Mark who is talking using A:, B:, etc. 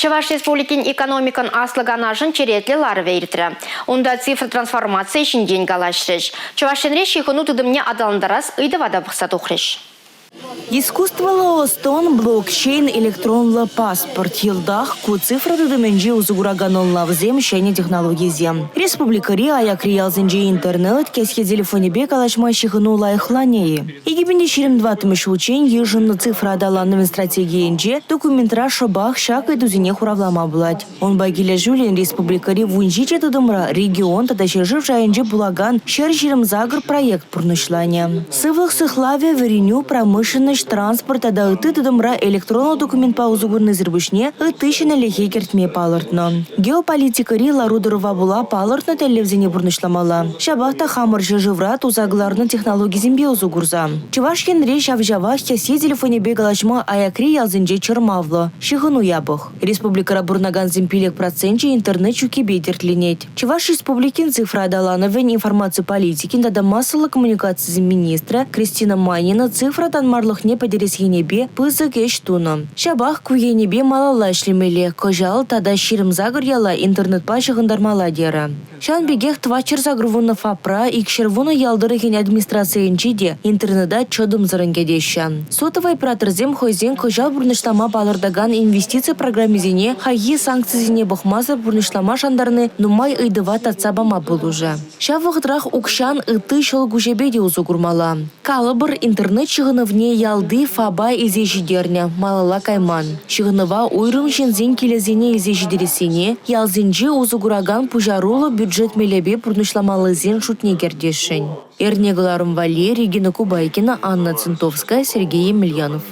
A: Чӑваш Республикин экономикӑн Аслӑ Канашӗн черетлӗ ларӑвӗ иртрӗ. Унта цифра трансформацийӗ ҫинчен калаҫрӗҫ. Чӑваш Енре ҫыхӑну тытӑмне аталантарас ыйтӑва та пӑхса тухрӗҫ.
B: Искусствӑллӑ ӑс-тӑн, блокчейн, электронлӑ паспорт йӑлтах ку цифра тытӑмӗнче усӑ куракан ӑнлавсем, ҫӗнӗ технологисем. Республикӑри аякри ялсенче интернет, кӗсье телефонӗпе калаҫма ҫыхӑну лайӑхланӗ-и? 2024 ҫулччен йышӑннӑ цифра аталанӑвӗн стратегийӗнче документра шӑпах ҫак ыйтусене хуравлама пулать. Унпа килӗшӳллӗн республикӑри 17 тытӑмра регион тата ҫӗршыв шайӗнче пулакан 128 проект пурнӑҫланӗ. Сывлӑх сыхлавӗ, вӗренӳ, промышленноҫ, транспорт тата ытти тытӑмра электронлӑ документпа усӑ курнисӗр пуҫне ытти ҫӗнӗлӗхе кӗртме палӑртнӑ. Геополитикӑри лару-тӑрӑва пула палӑртнӑ тӗллевсене пурнӑҫламалла. Ҫапах та хамӑр ҫӗршывра туса кӑларнӑ технологисемпе усӑ курса. Чӑваш Енре ҫав-ҫавах кӗсье телефонӗпе калаҫма аякри ялсенче чӑрмавлӑ, ҫыхӑну япӑх. Республикӑра пурӑнакансен 5 проценчӗ интернет ҫуккипе тертленет. Чӑваш Республикин цифра аталанӑвӗн, информаци политикин тата массӑллӑ коммуникацисен министрӗ Кристина Майнина цифра танмарлӑхне пӗтерес енӗпе пысӑк ӗҫ тунӑ. Ҫапах ку енӗпе малалла ӗҫлемелле, кӑҫал тата 28 яла интернетпа ҫыхӑнтармалла терӗ. Ҫавӑн пекех 480 ФАПра, 210 ял тӑрӑхӗн администрацийӗнче те интернета чӑтӑмсӑррӑн кӗтеҫҫӗ. Сотовӑй операторсем хӑйсен кӑҫал пурнӑҫлама палӑртакан инвестици программисене хайхи санкцисене пӑхмасӑр пурнӑҫлама шантарни нумай ыйтӑва татса пама пулӑшӗ. Ҫав вӑхӑтрах укҫан ытти ҫӑл куҫӗпе те усӑ курмалла. Калӑпӑр, интернет ҫыхӑнӑвне ялти ФАПа илсе ҫитернӗ, малалла кайман. Ҫыхӑнӑва уйрӑм ҫынсен килӗсене илсе ҫитерессине ялсенче усӑ куракан пуҫаруллӑ бюджет мелӗпе пурнӑҫламаллисен шутне кӗртесшӗн. Эрне кӑларӑм валли Регина Кубайкина, Анна Центовская, Сергей Емельянов.